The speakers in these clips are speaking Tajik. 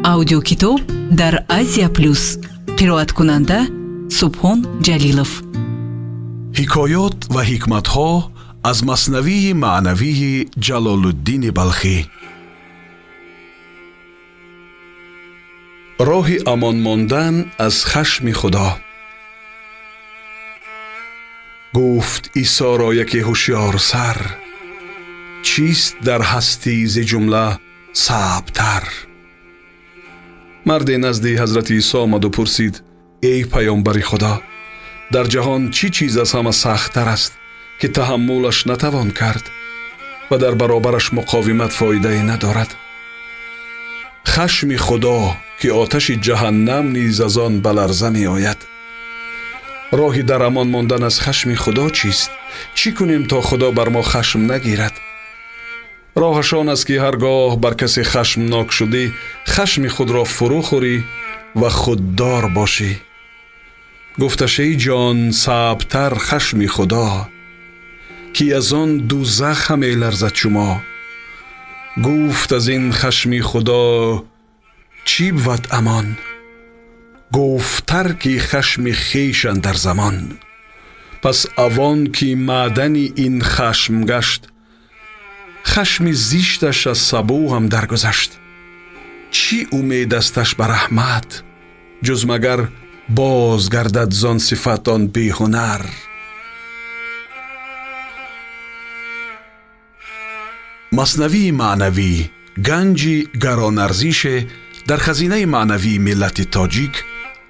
Аудиокитоб дар Азия Плюс. Қироаткунанда Субҳон Ҷалилов. Ҳикоёт ва ҳикматҳо аз Маснавии маънавии Ҷалолуддини Балхӣ. Роҳи амон мондан аз хашми Худо. Гуфт Исоро яке ҳушёр сар, чист дар ҳастӣ зи ҷумла саъбтар? Марде назди ҳазрати Исо омаду пурсид: эй паёмбари Худо, дар ҷаҳон чӣ чиз аз ҳама сахттар аст, ки таҳаммулаш натавон кард ва дар баробараш муқовимат фоидае надорад? Хашми Худо, ки оташи ҷаҳаннам низ аз он ба ларза меояд. Роҳи дар амон мондан аз хашми Худо чист? Чӣ кунем, то Худо бар мо хашм нагирад? Роҳаш он аст, ки ҳар гоҳ бар касе хашмнок шудӣ, хашми худро фурӯ хӯрӣ ва худдор бошӣ. Гуфташ: эй ҷон, саъбтар хашми Худо, ки аз он дӯзах ҳаме ларзад шумо. Гуфт: аз ин хашми Худо чӣ бувад амон? Гуфт: тарки хашми хеш андар замон. Пас авон ки маъдани ин хашм гашт, хашми зишташ аз сабӯ ҳам даргузашт. Чӣ умед асташ ба раҳмат, ҷуз магар боз гардад зон сифат он беҳунар? Маснавии маънавӣ ганҷи гаронарзише дар хазинаи маънавии миллати тоҷик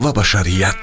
ва башарият.